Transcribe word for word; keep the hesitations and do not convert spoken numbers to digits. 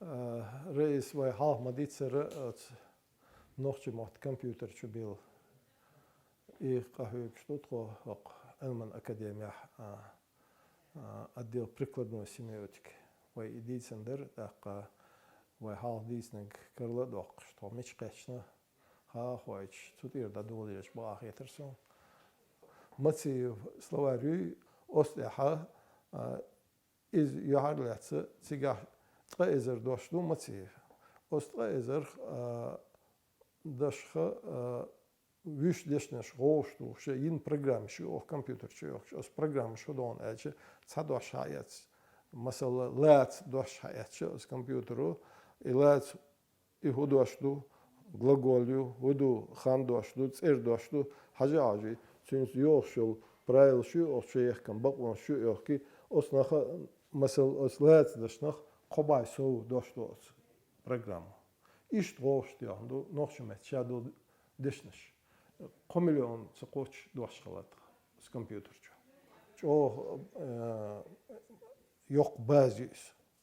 А, Раис, вай хьалха ма дийццара, оцу нохчийн мотт компьютер чу билла. И къахьоьгуш ду тхо хӀокху Ӏилман академехь, а, а, отдел прикладной семиотики. Вай и дийцина дара, тӀаккха вай хьалха дийцинарг карла а доккхуш, тхо мича кхаьчна, ха а хоуьйтуш, цу тӀера дӀадолийча бакъахьа хетара суна. Мациев словарь юй, оцу тӀехь, а, иза юьхьарлаьцна цигахь ткъа эзар дош ду Мациев. Оцу ткъа эзарх, а, дашха, а, вуьш дешнаш гӀовш ду, шен йина программаш ю оха компьютер чу йохкуш. Оцу программаш хӀун ду аьлча, цхьа дош хьаэцча, масала, лаца дош хьаэцча оцу компьютеро, и лаца и хӀун дош ду, глагол ю, хӀун ду, хан дош ду, цӀердош ду, хьажа а хьажий, цуьнца йохуш йолу правилаш ю оха чуяхкина, бакъонаш ю оьхкий, оцу наха, масала, оцу лаца дашнах кхо бӀе сов дош ду оцу программо. Иштта гӀовшах тоьхна ду нохчийн меттан ша долу дешнаш. Кхо миллион ца кхоччуш дош хилла тхан оцу компьютер чу. ЧӀогӀа, э, йоккха база ю иза.